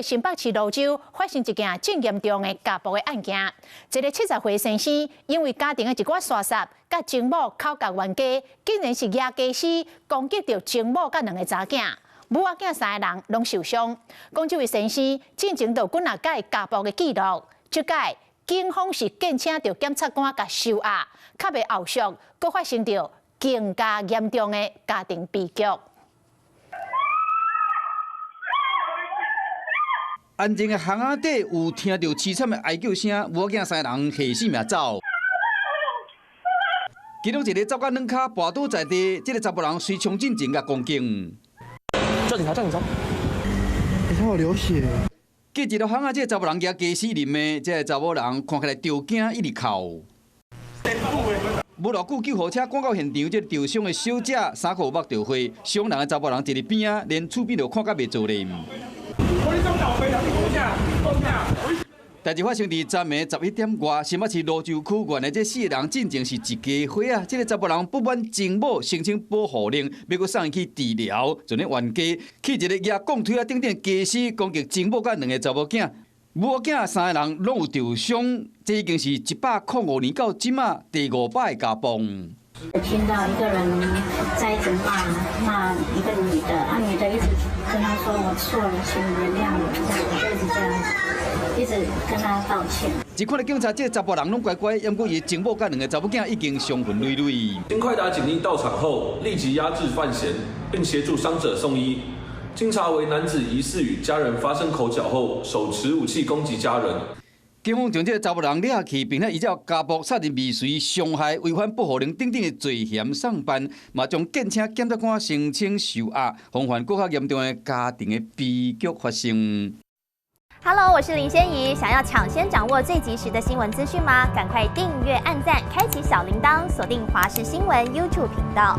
新北市蘆洲發生一件真嚴重的家暴的案件，一个70歲先生因為家庭的一寡沙澀，佮情某口角冤家，竟然是舉家私攻擊著情某佮兩个查囝，母仔囝三个人攏受傷。講這位先生進前就有幾若擺家暴的記錄，這擺警方是建請著檢察官共收押，較袂後續閣發生著更加嚴重的家庭悲劇。安靜的巷仔底有聽著淒慘的哀叫聲，母仔囝三个人下性命走。其中一个走甲軟跤跋倒在地，這个查埔人隨衝進前共攻擊。叫警察！叫警察！欸，他有流血。隔一个巷仔，這个查埔人舉家私啉的，這个查某人看起來著驚，一直哭。無偌久，救護車趕到現場，這个受傷的小姐衫褲目著血，傷人的查埔人坐佇邊仔，連厝邊都看甲袂做咧。代誌發生佇昨暝11點外，新北市蘆洲區原來這四个人進前是一家伙啊！這个查埔人不滿情某申請保護令，欲閣送伊去治療，就咧冤家去一个舉鋼錘仔等等家私攻擊情某佮兩个查某囝，母囝三个人攏有受傷，這已經是105年到這馬第五擺家暴。聽到一個人在一直罵罵一個女的，啊女的一直跟他說我錯了，請原諒我，這樣就一直這樣，一直跟他道歉。這款的警察，這个查埔人攏乖乖，毋過伊情某佮兩个查某囝已經傷痕累累。經快達警力到場後，立即壓制犯嫌，並協助傷者送醫。經查為男子疑似與家人發生口角後，手持武器攻擊家人。警方將這个查埔人掠去，並且依照家暴、殺人未遂、傷害、違反保護令等等的罪嫌送辦，嘛將建請檢察官申請收押，防範閣較嚴重的家庭的悲劇發生。 Hello，我是林仙怡，想要搶先掌握最及時的新聞資訊嗎？趕快訂閱、按讚、開啟小鈴鐺，鎖定華視新聞 YouTube 頻道。